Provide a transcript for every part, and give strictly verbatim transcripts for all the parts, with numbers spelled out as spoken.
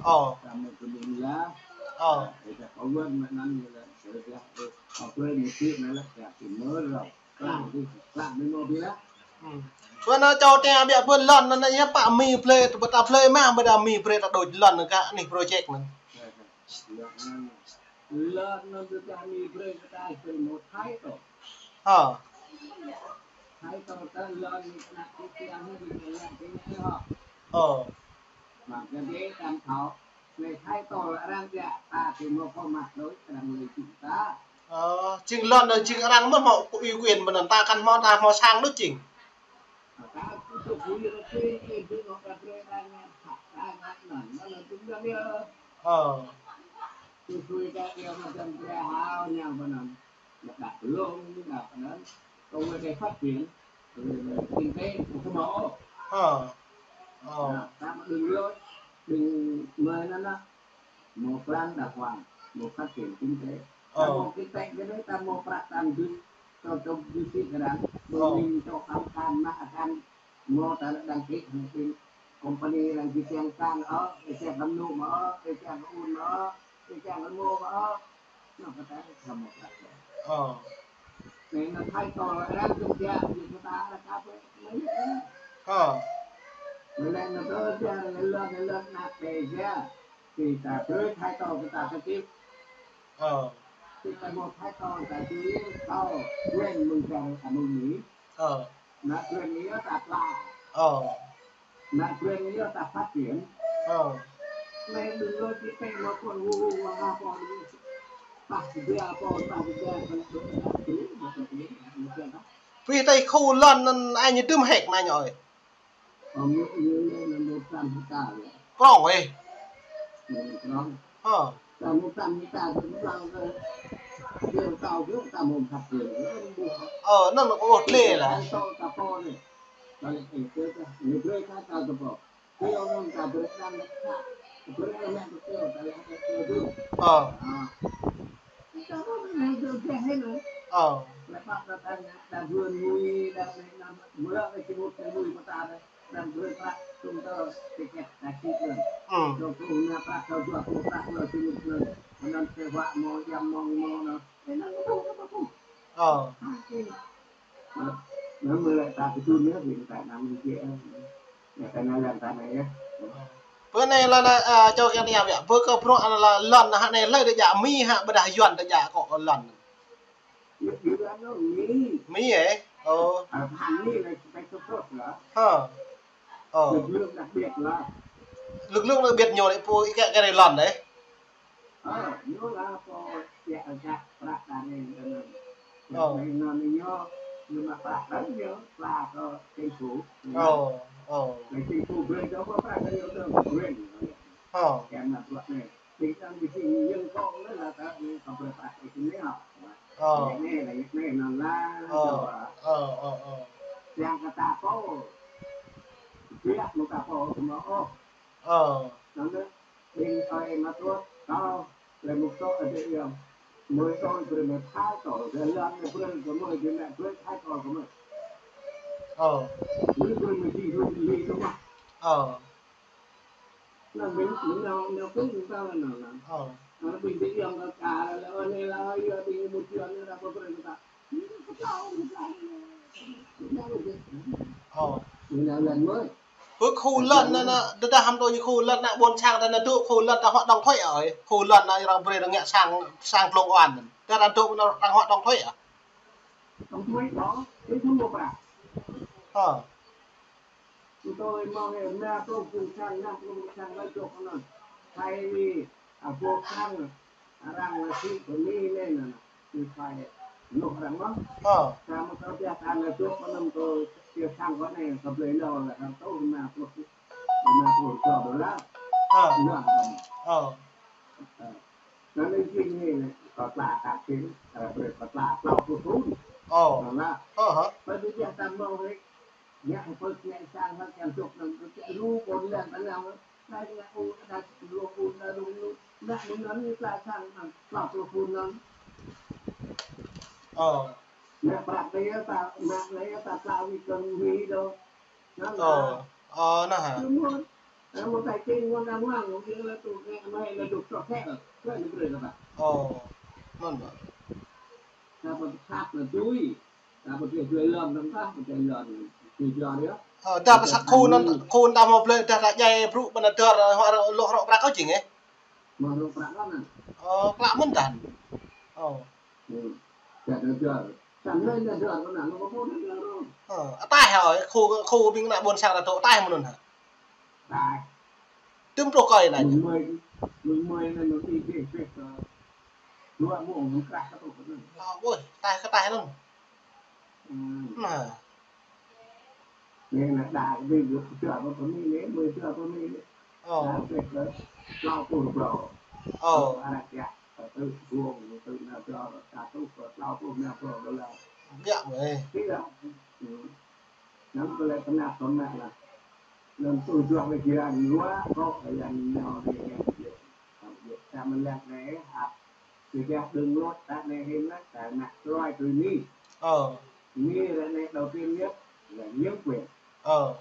Ơ. Ơ. Ơ. Ƀơi anai čô tơbiă ƀơi lŏn anai yơh pă Mi brơi, ƀơi ta brơi mă, ƀơi ta Mi brơi ta đôč lŏn kơ anih project anai. Lŏn anai ƀơi ta Mi brơi kơ ta brơi mơ̆ Thái to. Hă. Thái to ta lŏn anai kơ anai kơ anai kơ anai hă. Ơ. Mă kơ dêh kăn thâo. Anai Thái to lŏn arăng ƀiă, ta brơi mơ̆ pơmă đôč arăng lĕ jing ta. Ơ, jing lŏn anai jing arăng mơ̆ hmâo ủy quyền ƀơi anŭn ta kăn hmâo ta hmâo sang đôč jing. Ơ. Ơ. Ơ. Mơ̆ pran đàng hoàng, mơ̆ phát triển kinh tế. Ta mơ̆ kinh tế kơ anai, ta mơ̆ prăk ta dưi, ta, ta dưi sĭ kơ arăng, mơ̆ min čô kăm kan, mă kan, mơ̆ ta đăng ký hăng tin company arăng kơčăng kan, ơ, kơčăng kơ mơnuih mơ̆, kơčăng kơ un mơ̆, kơčăng kơ mơ̆ mơ̆, anŭn kơ ta, ta mơ̆ prăk ta. Anai anai Thái to arăng jing ƀiă, jing kơ ta arăng kơ ƀiă. Ơ. Mơ̆ lĕ anai tơ ƀiă, lĕ lŏn, lĕ lŏn anai ƀiă. Thì ta brơi Thái to kơ ta kơ čih. Ơ. Thì ta mơ̆ Thái to ta čih, to, quyền mơ̆ng čar anŭn Mi. Ơ. Anai quyền anai ta pla. Ơ. Anai quyền anai ta phát triển. Ơ. Anai đơ̆ng lŏn čih tĕ mơ̆ pô hu hu wa ha pô anai. Pă ƀiă pô, pă ƀiă pô, pă ƀiă pô. Ƀơi ta khu lŏn anŭn ai ñu tơm hek anai ñu ơi. Ơ, ñu, ñu, ñu, ñu một trăm hecta lĕ. Krŏng ơi. Ñu krŏng. Ơ. Ta một trăm hecta ta cũng lăng kơ, kơ tao kơ ta một hecta kơ. Ơ, anŭn kơ ôh tlê lah. Tao ta pô anai. Ta lĕ kơ ta, ñu brơi ta, ta ta pô. Kơ anŭn ta brơi ta lĕ ta. Brơi ta lĕ ta kơ ta lĕ ta kơ tu. Ơ. Ơ. Ơ. Ơ. Bơ anai lah, lah, ơ, čô kiăng tơña biă. Bơ kơ bruă lah lŏn hă anai lĕ djă Mi hă ƀôdah Yuan djă kơ lŏn. Mi ơi. Ơ. Hă. Ơ. Lực lượng đặc biệt ñu lĕ pô ih kơ kơ lŏn đơi. Ơ. Ơ. Ơ. Ơ. Ơ. Ơ, ơ, ơ, ơ. Ơ. Ơ. Ơ. Ơ. Ơ. Bơ khu lŏn anai, anai, tơdah hăm tui ñu khu lŏn anai ƀôn sang ta anai tŭ khu lŏn ta hoạt động thuê ơi. Khu lŏn anai arăng brơi arăng ngă sang, sang glông oan. Tơdah tŭ anai arăng hoạt động thuê à? Ơ. Tôi mong là na tôi cũng sang, na tôi cũng sang nói chụp nó. Thay vì, à, vô khăn, arăng là sĭ kơ Mi anai nă, thì phải nộp arăng mơ̆n. Ơ. Samơ̆ kơ biă ta nă chụp kơ anŭn kơ tia sang kơ anai kơ blơi lŏ lĕ arăng tŭ rơma pluh, rơma pluh čô đôlar. Ơ. Yuan kơ anai. Ơ. Ơ. Anŭn anai jing anai, kơ pla ta jing, ơ, brơi kơ pla, pla pluh thŭn. Ơ. Anŭn lah. Ơ hă. Ƀơi biă ta mơ̆ng anai, ngă pơk ngă sang hă kiăng chụp anŭn, kơ lu ƀôn lan ta nao. Ơ. Ơ. Ơ, ơ, anai hă. Ơ, một tài chính, một đàng hoàng, một việc là tụi mẹ, mẹ là được cho phép, phép là người ta. Ồ, ngon vậy. Ta có tháp là tui, ta có thể tui lon, đóng tháp, có thể lon, tui lon đấy. Ơ, ta có sạc khu năn, khu ta mâo blơi, ta, ta djai brŭ, ƀơi anai ta, hua, lŏ hrŏ prăk kâo jing, ơ? Mâo hrŏ prăk lăm năn. Ơ, klă mơ̆n ta. Ơ. Hmm. Ơ, ataih hă, khu, khu ƀing ană ƀôn sang ta dŏ ataih mơ̆n hă? Ataih. Tơm truh kơ anai. Ơ, ƀuh, ataih kơ ataih anŭn. Hmm. Nah. Ơ. Ơ. Biă mơ̆. Năm tui lĕ pơnah pơmă lah. Năm tui juă lĕ jiran yua kơ yang nao dih yang jĕ. Yang jĕ ta mơlĕ anai hăp. Sĭt dah đơ̆ng lŏt ta anai hĭ lah ta ngă tơlơi tui ni. Ơ. Ni ră anai đầu tiên nhất là nhân quyền. Ơ.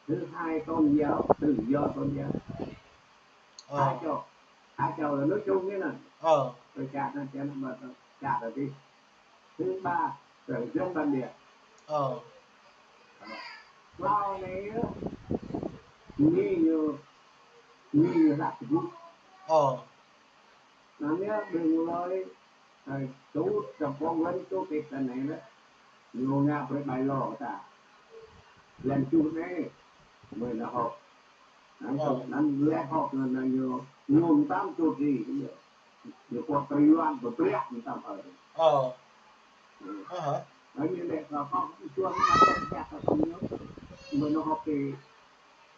Thứ hai tôn giáo, tự do tôn giáo. Ơ. Á Châu. Á Châu là nói chung thế này. Ơ. Tôi chả nói chả nói mà tôi chả là gì. Thứ ba, là dân bản địa. Ơ. Hlâo anai, ñu, ñu, ñu hlăk tơgŭ. Ơ. Anŭn yơh, ƀing lơi, ơ, tŭ, čăm pŏng lăn tŭ kĕ ta anai lĕ. Ñu ngă brơi ƀai lŏ ta. Lăn čŭ anai, mơi nao hŏk. Anŭn, ơ, anŭn lĕ hŏk anŭn, anŭn ñu, ñu tam čŭt ri, ñu pŏk trơi yuan, pơbriă ñu tam ơi. Ơ. Ơ hă? Anŭn ñu lĕ kơ kơ, čuăm mă čăk čăk kơ ñu, mơi nao hŏk kĕ,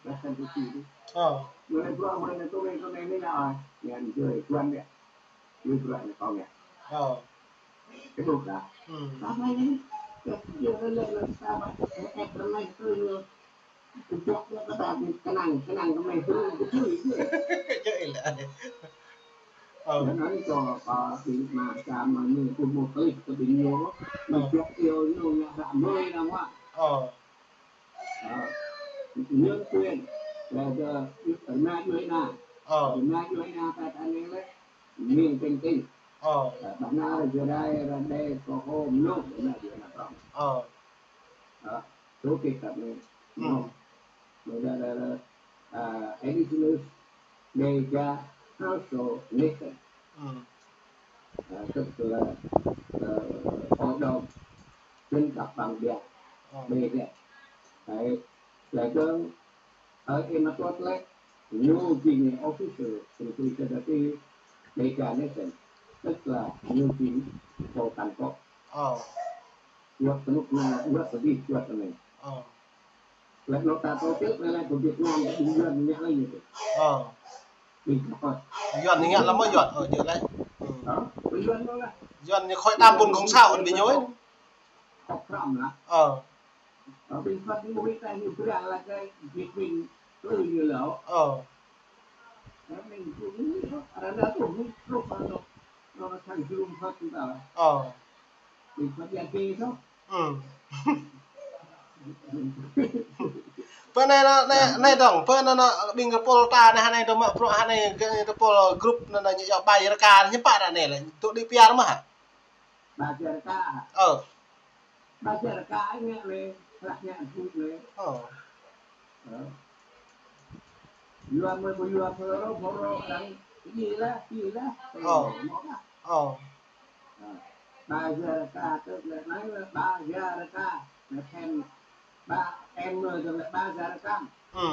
bahkan kơ či. Ơ. Mơi nao bruă, mơi nao tơmơi, tơmơi anai nao, yan jơi, čuăm yơh. Lui bruă anai kơ ñu. Ơ. Kơ dŏ dah. Hmm. Samơ̆ anai, kơ jơi lĕ lĕ sa ba, ĕp rơmai tui ñu. Kơ jŏk ñu kơ ta kơnang, kơnang kơ mơi tui, kơ tui. Jơi lĕ anai. Ơ. Anŭn kơ, kơ ƀing mă čăm mă ñu kơ mơ̆ klĭ kơ ƀing ñu. Mơi jŏk iâu ñu ngă ră mơi nao mă. Ơ. Ơ, nhân quyền là the, the Việt Nam. Ơ. Việt Nam, Việt Nam ta, ta anai lĕ, miền Tây Nguyên. Ơ. Ơ, Bắc Nam, Gia Lai, Rađê, Kơho, Mnông, Việt Nam, Việt Nam, Prong. Ơ. Ơ, số kê tập anai. Ừ. Mnông. Bây giờ là, là, à, indigenous Dega Hausa Nation. Ừ. À, tức là, ờ, hội đồng dân tộc bản địa. Ờ. Dega. Đấy. Là đơn, ờ, em mà tuốt lệ, ñu jing official representative Dega Nation, tức là ñu jing bộ cán bộ. Ờ. Wơ̆t tơnŭk ñu, wơ̆t tơdih, wơ̆t tơnai. Ờ. Lĕ anŭn ta tơl tĕp lĕ, lĕ kơ Việt Nam, ƀing Yuan ngă lĕ ñu tĕp. Ơ. Ƀing Yuan ngă lăm mơ̆ Yuan, ơ, jơ̆ lĕ. Hă? Ƀing Yuan anŭn lah. Yuan ñu khối đảng ƀôn cộng sản ƀôn ƀing ñu. Khŏk krăm lah. Ơ. Ơ, ƀing Phật ñu ƀing ta ñu brơi lah kơ Việt Minh tui ñu lĕ. Ơ. Ơ, ƀing ñu, arăng đa tŭ ñu, truh pơ anŭn. Anŭn sang jơnum Phật ta. Ơ. Ƀing Phật ya kê tŭ. Ừ. Pơ anai, anai, anai dong, pơ anai, anai, ƀing rơpul ta anai, anai dong mă bruă anai, rơpul group anai, anai, ñu yua ƀai rơka, ñu pă anai lĕ, tŭ đĭ piar mơ̆ hă? Ƀai rơka. Ơ. Ƀai rơka anai lĕ, hlăk ngă group lĕ. Ơ. Ơ. Yua mơi ƀu yua pơrô, pơrô, arăng, či lah, či lah. Ơ. Mơ̆ lah. Ơ. Ơ. Ƀai rơka, tơl lĕ anai lĕ ƀai rơka. Lĕ thêm ba em mơi tơl lĕ ƀai rơka. Ừ.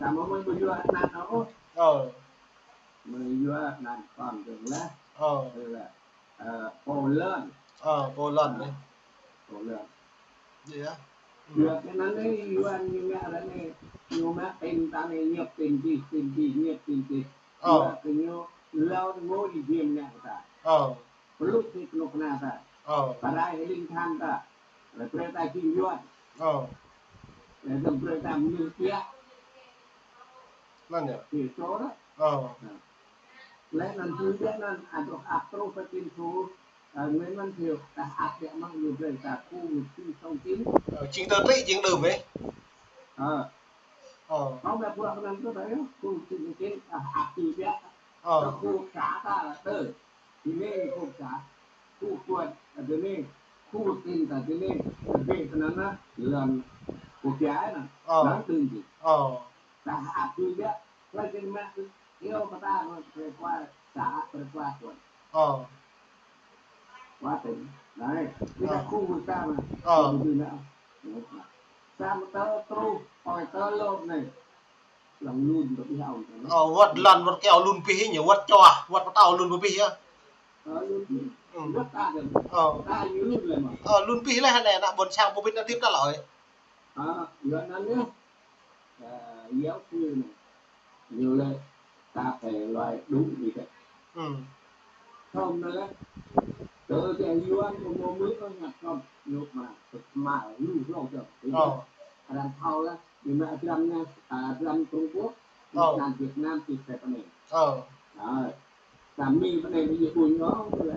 Samơ̆ mơi ƀu yua anăn ôh. Ơ. Mơi yua anăn kon tơl lĕ. Ơ. Tơl lĕ, ơ, Pô Lơn. Ơ, Pô Lơn. Ơ. Đấy. Pô Lơn. Iya. Yua kơ anăn anai, Yuan ñu ngă ră anai, ñu mă tin ta anai, ñăp tin dih, tin dih, ñăp tin dih. Ơ. Yua kơ ñu, hlâo ñu ngui jim ngă ta. Ơ. Pơluk si kơnuk kơna ta. Ơ. Pơrai hơling than ta. Lĕ brơi ta jing Yuan. Ơ. Lĕ dăm brơi ta mơnuih biă. Anŭn yơh. Thì số đó. Ơ. Lĕ anŭn tui biă anŭn, adôh ăt truh pơ Chính phủ, ơ, Nguyễn Văn Thiệu, ta ăt biă mă ñu brơi ta khu či sông Chính. Ơ, jing tơl tĕp jing đưm ĕ. Ơ. Ơ. Không phải buộc năm tôi thấy, khu tự nhiên, à, áp gì biết. Ơ. Khu xã ta là tơ. Thì nên khu xã, khu quận, à, thì nên khu tỉnh, ta thì nên, về cáiนั้นá, lần của cái ấy nè, Ơ. Lắm từng gì. Ơ. Ta áp gì biết. Quay trên mạng, yêu mà ta, rồi, rồi qua xã, rồi qua quận. Ơ. Quá tỉnh. Đấy, cái Ơ. Khu vực ta mà. Ơ. Khu vực nào. Sa mă tơ truh, ơi tơ lŏn anai. Lŏn lun tơ pih âu. Ơ, wơ̆t lŏn, wơ̆t keo lun pih ñu, wơ̆t čoh, wơ̆t pơtâo lun pih yơh. Ơ, lun pih. Ơ. Wơ̆t ta dơ̆ng. Ơ. Ta ñu lun lĕ mă. Ơ, lun pih lĕ anai, ană ƀôn sang pơpĭt ană tip ta lơi. Ơ, yua anŭn yơh. Ơ, yua pih anai. Ñu lĕ ta phải loại đúng như thế. Ừ. Không nó lĕ. Tơ jai yuan mơ̆ mơ̆ mơ̆ ôh ngă không. Ñu mă, mă lu hlâo čơ. Ơ. Arăng thâo lĕ, ñu mă dram ñu, à, dram Trung Quốc, Ơ. Dram Việt Nam thì phải pơnê. Ơ. Rồi. Dram Mi pơnê ñu ƀuh ñu ôh lĕ.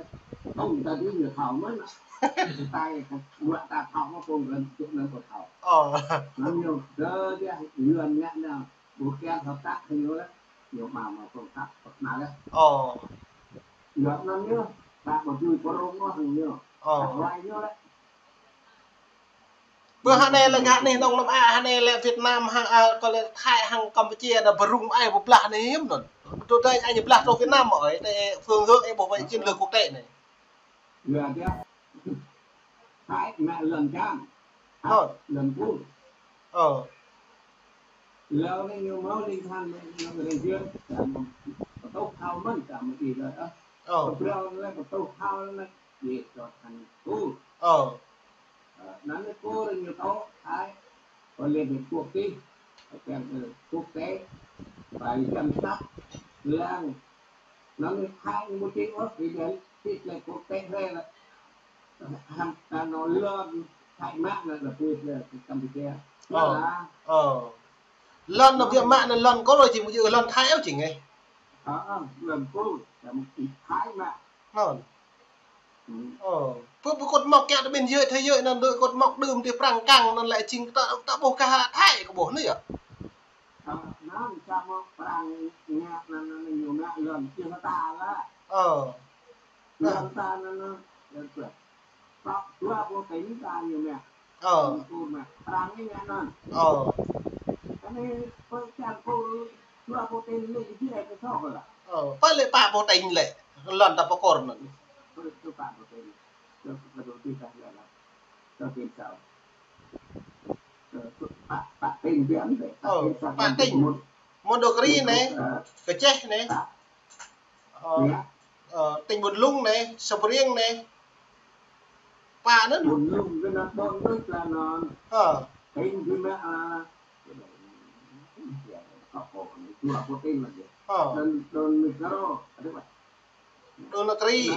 Không ta đi ñu thâo mơ̆n. Tai, ƀuh ta thâo mơ̆ pơ̆ng rơ̆n, čŭk nơ̆n pơthâo. Ơ. Năn ñu, tơ jai yuan ngă nao. Ƀu kiăng hợp tác hăng ñu lĕ, ñu mă mă hợp tác, hợp tác lĕ. Ơ. Yua anŭn ñu, ta ƀu dưi pơrông ôh hăng ñu. Ơ. Ta ruai ñu lĕ. Ƀơi anai lĕ ngă anih nong lăm a, anai lĕ Việt Nam hăng, a, kơ lĕ Thái hăng Campuchia anai pơrông ai ƀu blah anai hiam anŭn. Tơdơi ai ñu blah truh Việt Nam ơi, anai phương hướng ai ƀu phải chiến lược quốc tế anai. Yua dah. Thái mă lŏn čang. Ơ. Lŏn pur. Ơ. Lŏn anai ñu mâo linh than, ñu rơngiă, ta mă pơtŭh thâo mơ̆n, ta mă đi lơi, ơ. Ơ. Pơbrao anai pơtŭh thâo anai, yê čŏt than pur. Ơ. Ơ, anŭn anai pur ñu tŏ, Thái. Kơ Liên Hiệp Quốc tih, kơ, ơ, quốc tế, phải xem xét lăng. Anŭn Thái ñu ƀu či ôh, vì vậy, tih lĕ quốc tế lĕ, hăng, hăng anŭn lŏn Thái mă anŭn lĕ pur lĕ Campuchia. Ơ. Ơ. Lŏn anŭn biă mă anŭn lŏn kơ lŏn či mơ̆ yơh lŏn Thái ôh či ngă. Ơ, ơ, lŏn pur, Thái mă. Lŏn. Ơ, pơ, pơ kŏt mŏk kiăng tơ ƀing yơh, thâo yơh, anŭn đơi kŏt mŏk đưm tơ prang kăng, anŭn lĕ jing ta, ta ƀuh kơ Thái kơ ƀuh anai yơh. Ơ, anŭn samơ̆ prang ngă anŭn, anŭn ñu ngă lŏn čih ta lĕ. Ơ. Lŏn ta anŭn, anŭn, lŏn čih. Tŏ dua pô tỉnh ta ñu ngă. Ơ. Ñu mă. Prang anai ngă anŭn. Ơ. Anai pơ čar pô dua pô tỉnh lĕ jih ai pơsŏ kơ lă. Ơ, pơ lĕ pă pô tỉnh lĕ, lŏn ta pơkŏr anŭn. Pơ, pơ pă pô tỉnh. Pơ, pơ pô tỉnh ta lĕ. Pơ tỉnh sao? Pơ, pơ pă, pă tỉnh biă mă lĕ. Ơ, pă tỉnh. Mondulkiri anai, ơ, Kơčeh anai. Ơ, ơ, tỉnh Ƀun Lung anai, Sa Briêng anai. Pă anŭn. Ƀun Lung, kơ anŭn Ƀun Lung kơ anŭn. Ơ. Tỉnh kơ anŭn, a, Ơ. Đơn, đơn micro, ada apa? Đô na kri.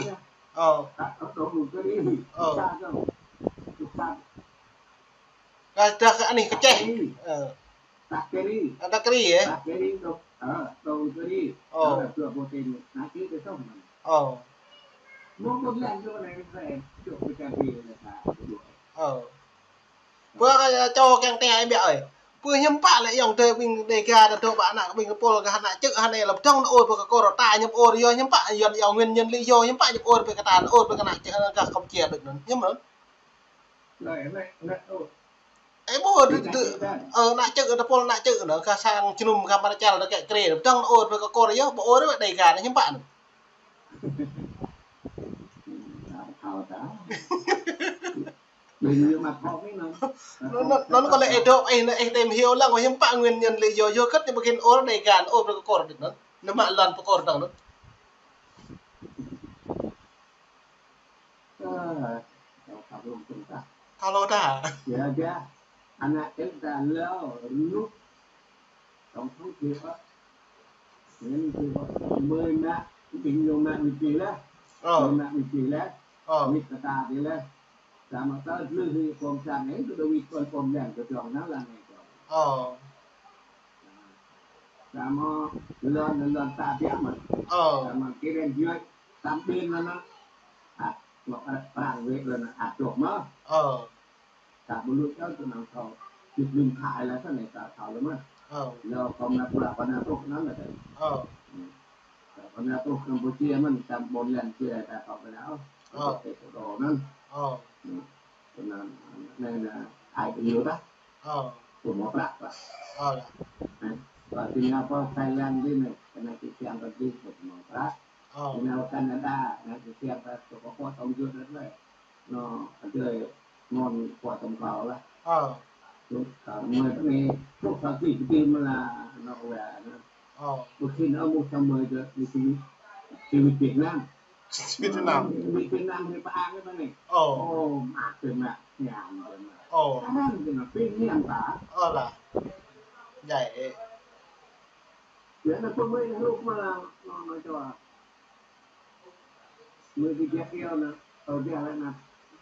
Ơ. Ơ, đô na kri. Ơ. Sa dong. Sa. Kơ, kơ, kơ anih Kơčeh. Kri. Ơ. Ta kri. Ơ, ta kri, ơ? Ta kri, đô, ơ, đô na kri. Ơ. Ơ, dua pô tin. Na kri kơ sông. Ơ. Mô kô lăng dô na kri. Dô kơ ta kri na ta. Ơ. Pơ, ơ, čô kiăng tê ai biă ơi. Pơ hiư̆m pă lĕ ayŏng adơi ƀing Dêga ta dŏ ƀă ană ƀing pôl gah ană čư̆ hơnai lăp dŏng ôr pơ kơ kôr ta hiư̆m ôr yơh hiư̆m pă yua yua nguyên nhân lý do hiư̆m pă hiư̆m ôr pơ kơ ta ôr pơ kơ ană čư̆ gah Campuchia đôč anŭn hiư̆m anŭn. Ơ, ƀu ôr tơ, ơ, ană čư̆ ta pôl ană čư̆ anŭn gah sang jơnum gah mara čal ta kĕ krê lăp dŏng ôr pơ kơ kôr yơh ƀu ôr Dêga anŭn hiư̆m pă anŭn. Anŭn, anŭn, anŭn kơ lĕ ih dŏ, ih, ih tơm hyu lăng, hiư̆m pă nguyên nhân lý do, yua hơget ñu ƀu khĭn ôr Dêga, ôr pơ kơ kôr đôč anŭn. Anŭn mă lŏn pơ kôr dong anŭn. Ơ, thâo lŏ ta. Thâo lŏ ta. Yua dah. Ană čư̆ ta lâo, rơnŭk. Tổng thống kêu á. Nguyễn kêu á. Mười mẹ, ƀing ñu mă mĭt kơ lĕ. Ơ. Mười mẹ mĭt kơ lĕ. Ơ. Mĭt kơ ta dih lĕ. Samơ̆ tơl blư̆ hĭ pôm sang anai, tơl đôč wĭt pôm, pôm yang kơ dong anŭn lăng anai kơ. Ơ. Samơ̆ lŏn, lŏn ta biă mă. Ơ. Samơ̆ kơ rên juăt, tam ƀing anŭn. A, ngŏ, a, prang wĕ lŏn, a, dŏ mă. Ơ. Ta ƀu lui čar tơ anŭn thâo. Čih ƀing Thái lĕ sa anai ta thâo lĕ mơ̆n. Ơ. Lơ kơ mă pla pơnă truh anŭn lĕ. Ơ. Pơnă truh Kampuchia mơ̆n, tam ƀôn lan Chia ta kơ pơnă. Ơ. Kơ tê kơ đô anŭn. Ơ. Anŭn, anai anai ai pơyua ta. Ơ. Pơmă prăk ta. Ơ. Anai, pơ tơngia pơ Thái Lan dih anai, kơ anai kơ kiăng kơ dih pơmă prăk. Ơ. Anai Canada, anai kơ kiăng kơ tơkŏ pơtŏng jut anai. Anŭn, adơi mơ̆n pơtŏng kâo lah. Ơ. Tui, ơ, mơi pơ anai, tui sa kih kih mơ̆ lah, anŭn wă anŭn. Ơ. Ƀu khĭn ôh mơ̆ samơ̆ jơ, ƀu khĭn, ƀu khĭn Việt Nam. Việt Nam. Ƀu khĭn Việt Nam ƀu pơang kơ anai. Ơ. Ơ, mă kơ mă, ñam kơ mă. Ơ. Anŭn kơ mă, pin ñam ta. Ơ lah. Djai. Yua anŭn pơmơi anŭn hlŭk mơ̆ lah, anŭn, anŭn čua. Mơi kơ jĕ pia anŭn, tơl jĕ lĕ anŭn.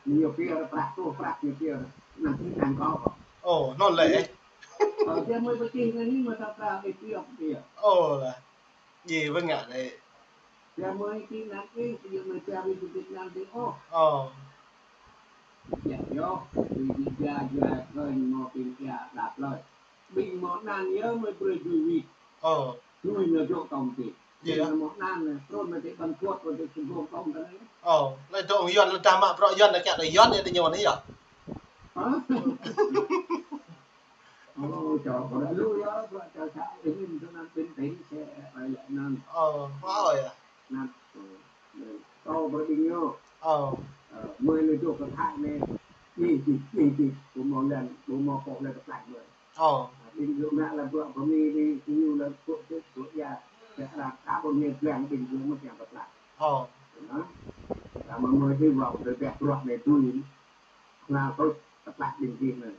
Ñu pia prăk, tui prăk ñu pia anŭn. Anŭn tui anŭn kâo. Ơ, anŭn lĕ. Tơl jĕ mơi pơčih anŭn mơi ta prăk pia pia. Ơ lah. Djai bơngăt lĕ. Jĕ mơi pơčih anŭn ih, pia mơi pia pia pơčih anŭn ih ôh. Ơ. Jĕ yơh, pia pia jĕ kơ ñu mă pia pia đăp lơi. Ƀing mơ̆ anŭn yơh mơi brơi dui wĭt. Ơ. Dui ñu jŏk tŏng tih. Yơh. Ƀing mơ̆ anŭn, trŭn mơi tih ƀăn kuat, mơi tih sơgŏm tŏng tih anai. Ơ, lĕ dŏng Yuan, lĕ dah mă bruă Yuan, lĕ kiăng đơi Yuan, yơh đơi ñu anai yơh. Hă? Ơ, čô, kơ đah lu yơh, bruă čô sa, ih nin tui anŭn pin pin, sẽ ai lĕ anŭn. Ơ, hă yơh. Anŭn, ơ, kâo brơi ƀing ñu. Ơ. Ơ, mơi lĕ dŏ kơ Thái anai. Ih, ih, ih, ih, ƀu mơ̆ lĕ, ƀu mơ̆ pŏk lĕ kơ Thái mơi. Ơ. Ƀing gơ̆ mă lĕ bruă pơmĭn anai, ñu lĕ pŏk pŏk pŏk yơh. Kơ arăng kơ ƀu mơ̆ blang ƀing gơ̆ mơ̆ kiăng pơtlaih. Ơ. Anŭn. Kơ mơ̆ mơi dih wơ̆t tơbiă bruă anai tui. Anŭn kơ pơtlaih ƀing gơ̆ anai.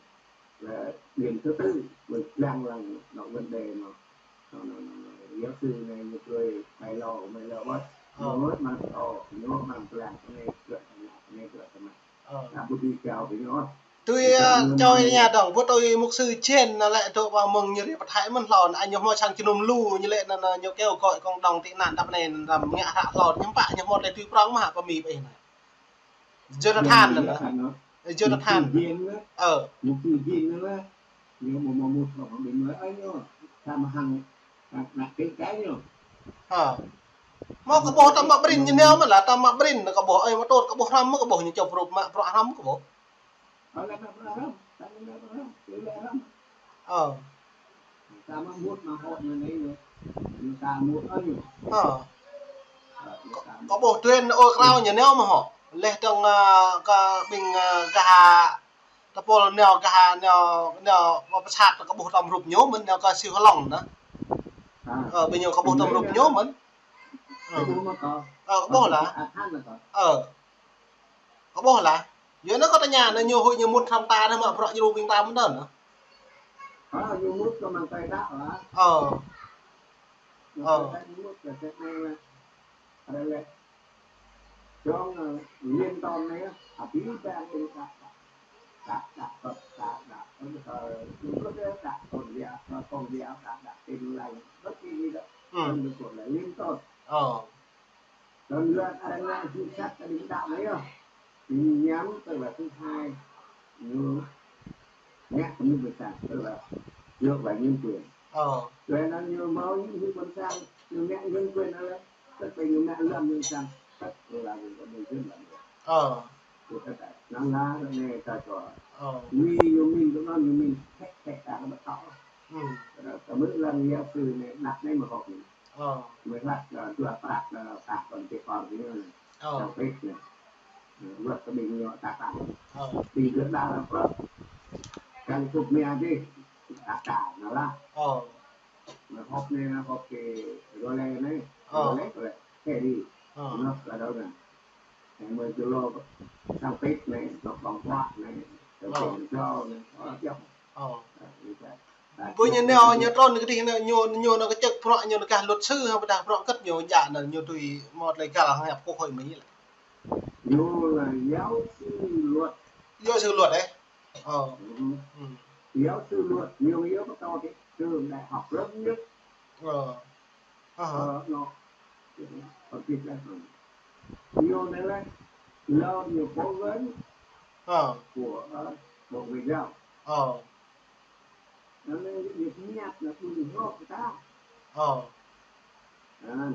Lĕ điểm thứ tư, mơi blang lăng, anŭn vấn đề anŭn. Anŭn, anŭn, anŭn, giáo sư anai ñu brơi mai lô, mai lô wơ̆t. Ơ. Ñu wơ̆t mă, ơ, ñu wơ̆t mă blang, anai gơ̆ tơmă, anai gơ̆ tơmă. Ơ. Kơ ƀu dui čao kơ ñu. Tui, ơ, čao ñu dong, ƀu tui mục sư Chen anŭn lĕ dŏ ƀơi mơ̆ng ñu ri pơthai mơ̆n hlâo, anŭn ñu hmâo sang jơnum lu, ñu lĕ anŭn, anŭn ñu kêu gọi cộng đồng tị nạn đăp anai, anŭn ngă hră hlâo, ñu pă, ñu hmâo tơlơi tui prŏng mơ̆ hă, pơmĭn ƀơi anai. Jonathan anŭn. Jonathan. Ơ. Mục sư Chen anŭn. Ñu mơ̆ mơ̆ mŭt kơ ƀing mơi, ơ, ñu, samơ̆ hăng, hăng, hăng kơ kơ ñu. Hă. Mơ̆ kơ ƀuh tơmă ƀrin ñu nao mơ̆ lah, tơmă ƀrin kơ ƀuh, ơ, mơ̆ tŭt kơ ƀuh hrăm mơ̆ kơ ƀuh ñu čŏp rup mă, bruă hrăm kơ ƀuh. Ơ, lĕ mă bruă hrăm, tơmă mă bruă hrăm, lĕ hrăm. Ơ. Samơ̆ mŭt mă hŏt anai ñu. Ñu ta mŭt ơ ñu. Ơ. Ơ, ñu ta mŭt. Kơ ƀuh tuen ôh krao ñu nao mơ̆ hŏ. Leh dong, ơ, kơ ƀing, ơ, gah tơpul nao gah nao, nao pơsat kơ ƀuh tơm rup ñu mơ̆n nao kơ Siu Hơlong anŭn. Ơ, ƀing ñu kơ ƀuh tơm rup ñu mơ̆n. Ơ. Ơ, kơ ƀuh lah. Ơ. Kơ ƀuh lah. Yua anŭn kơ tơña anŭn ñu huĭ ñu mŭt hrăm ta anŭn mă bruă djru ƀing ta mơ̆n anŭn. Ơ, ñu mŭt kơ mơ̆ng tơi đăo lah. Ơ. Mơ̆ng tơi đăo ñu mŭt kơ tơi anai lah. Ada lĕ. Dong, ơ, Liên Tôn anai, abih bang ƀing đăo, đăo, đăo, đăo, đăo, đăo, đăo, đăo, đăo, tôn giáo, tôn giáo, đăo, đăo, Tin Lành, bất kỳ gì đó. Ơ. Tôn giáo gọi là Liên Tôn. Ơ. Tơl yua arăng ngă jŭ sat kơ ƀing đăo anai yơh. Ƀing ñu mơñam tơl wơ̆t thứ hai. Ñu ngă kơ ñu ƀôn sang tơl wơ̆t dŏ wơ̆t nhân quyền. Ơ. Tui anŭn ñu hmâo ñu ƀôn sang, ñu ngă nhân quyền anŭn lĕ. Tức là ñu ngă lăm ƀôn sang. Tức là ñu có nhân quyền lăm. Ơ. Tui kơ ta, anŭn lah anai ta čuă. Ơ. Ñu, ñu mĭn, tui anŭn ñu mĭn, khĕ, khĕ ta kơ ƀu thâo. Ơ. Tơdah ta mơ̆ lăng giáo sư anai, đăp anai mơ̆ hŏk anai. Ơ. Mơi hlak, ơ, dua prăk, ơ, prăk kơ tơpul ñu anai. Ơ. Sang pit anai. Ơ, wơ̆t kơ ƀing ñu ta tăng. Ơ. Ƀing gơ̆ đa lăm prăk. Kăn kŭp mia dih. Ta tăng anŭn lah. Ơ. Mơi hŏk anai, hŏk kơ Raleigh anai. Ơ. Raleigh, Raleigh. Kơ dih. Ơ. Anŭn kơ đaŏ anai. Anai mơi čơlŏ sang pit anai, dŏ ƀơ̆ng huă anai. Ơ. Dŏ ƀơ̆ng čô anai. Ơ, djŏp. Ơ. Ơ, ñu ta. Ƀơi ñu nao, ñu trŭn kơ dih anŭn, ñu, ñu anŭn kơčơ̆k bruă ñu anŭn kah luật sư hă, ƀôdah bruă hơget ñu djă anŭn, ñu tui mơ̆ tơlơi găl hăng hiăp Quốc hội Mỹ lĕ. Ñu là giáo sư luật. Giáo sư luật, ơ? Ơ. Ừ. Ừ. Giáo sư luật, ñu, ñu có tốt nghiệp trường đại học lớn nhất. Ơ. Ơ hă. Ơ, nó, ở Việt Nam. Ñu anai lĕ, là ñu cố vấn, ơ, của, ơ, Bộ Ngoại giao. Ơ. Anŭn lĕ ñu pơhiăp, ñu pơhiăp ta. Ơ. Anŭn.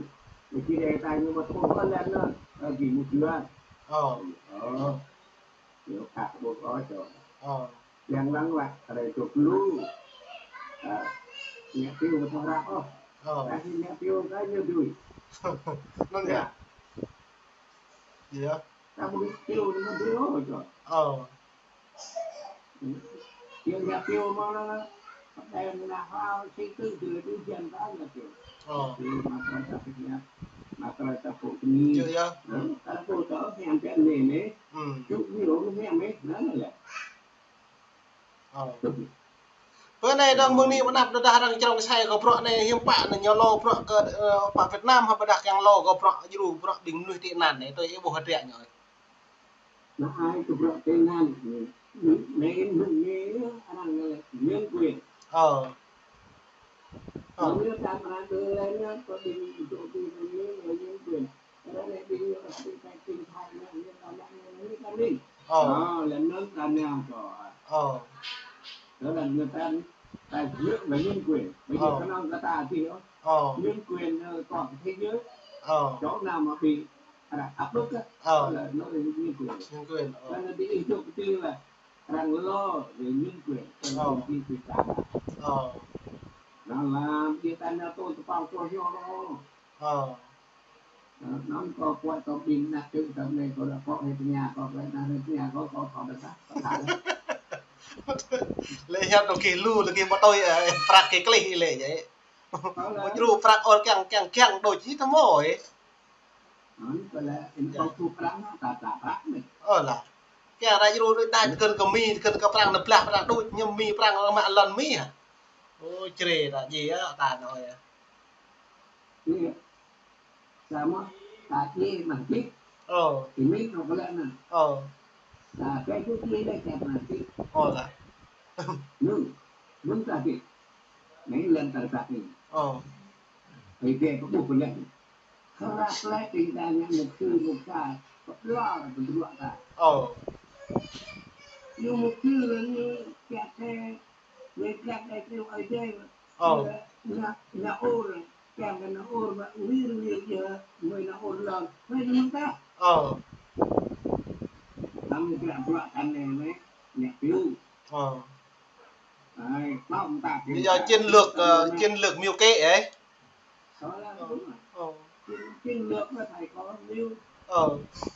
Ñu či đe ta ñu mă tơpŭ ôh lĕ anŭn. Lagi mŭt jual. Ơ. Ơ. Ñu kă ƀuh ôh čô. Ơ. Yang lăng wă, rai tŭk lu. Ơ. Ñu piu mă tơhră ôh. Ơ. Kasi ñu piu kơ ñu dui. Anŭn yơh. Yơh. Ta ƀu piu ñu dui ôh čô. Ơ. Piu ñu piu mă lăng. Pơđai mơnă hao sĭ tŭ dui tŭ jăn ta ñu piu. Ơ. Piu mă tơlơi ta pơhiăp. Mă tơlơi ta pơkơni. Yơh, yơh. Ơ, ta pơkơni tơl hiam pĕ anai anai. Hmm. Čuk ñu ôh hiam anai. Anŭn lĕ. Ơ. Bơ anai dong mơ̆ng anai pơ anăp tơdah arăng črông sai kơ bruă anai hiư̆m pă anai ñu lŏ bruă kơ, ơ, pă Việt Nam hă ƀôdah kiăng lŏ kơ bruă djru bruă ƀing mơnuih tị nạn anai tui ih ƀuh hơdră ñu. Anai kơ bruă tị nạn anai, anai, anai arăng lĕ nhân quyền. Ơ. Ơ. Ñu ta pơră tui lĕ ñu kơ ƀing dŏ ƀing anai lĕ nhân quyền. Arăng lĕ ƀing ñu kơ ƀing ta ƀing Thái ñu, ñu ta lĕ ñu ta ƀing. Ơ. Ơ, lĕ anŭn ta nao kơ. Ơ. Đó là người ta, ta dựa vào nhân quyền. Bây giờ Ơ. Kơ anŭn kơ ta thì, ơ, Ơ. Nhân quyền, ơ, toàn thế giới. Ơ. Chỗ nào mà bị, à, áp bức á, Ơ. Đó là nói về nhân quyền. Nhân quyền, ơ. Cho nên cái ý thức của tôi là rằng lo về nhân quyền trong Ơ. Công ty Việt Nam. Ơ. Nó làm việc tại NATO, tụi con tôi hiểu rồi. Ơ. Ơ, anŭn kâo kuat kâo ƀing ană čư̆ tơm anai kâo đa kŏ hĭ tơña kâo kơ ană tơña kâo kâo kâo đa sah. Lĕ hiăp dŏ kơ lu lĕ kơ mơtơi, ơ, prăk kơ klih lĕ yơh. Ơ, lĕ. Mơ̆ djru prăk ôr kiăng kiăng kiăng đôč či tơmơi. Anŭn kâo lĕ in Yơh. Kâo thu prăk ta ta prăk anai. Ơ lah. Kiăng ră djru đôč đa tơkơn kơ mi tơkơn kơ prăk anai blah prăk đôč ñu mi prăk mă lŏn mi hă. Ơ, čre ră djai yơh ta anŭn yơh. Iya. Samơ̆ ta djai mă hơdip. Ơ. Ih mĭn ôh kơ lĕ anŭn. Ơ. Ta djai tŭ djai lĕ čăt mă hơdip. Ơ lah. Anŭn, anŭn ta hơdip. Anai lŏn ta rơbat anai. Ơ. Ih djai pơƀuh kơ lĕ. Kơlah lĕ ƀing ta ngă mục sư, mục sư, pơblor pơdruă ta. Ơ. Ñu mục sư lĕ ñu kiăng kơ Người Jack ai kêu ai dê mà. Ơ. Nă, nă ôr, kiăng kơ nă ôr mà wir wir yơh, người nă ôr lŏn, người nă ôr ta. Ơ. Tăm nă bruă bruă tăm nă mê, nă piu. Ơ. Ai, tăm ta piu. Lý do ta. Chiến lược, ờ, chiến lược mưu kế ấy. Đó là đúng rồi. Ơ. Chiến, chiến lược nó phải có mưu. Ơ.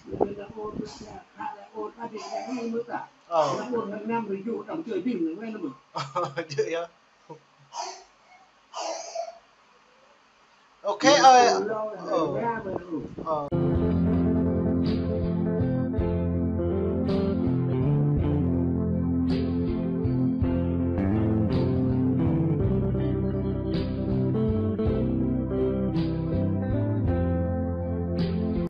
Người nă ôr, người ta, ta nă ôr, ta thì cái này mới cả. Ơ. Nă ôr hàng năm mình dụ trong chơi đêm là quen lắm. Dữ vậy? Ok ơi. Ơ. Ơ.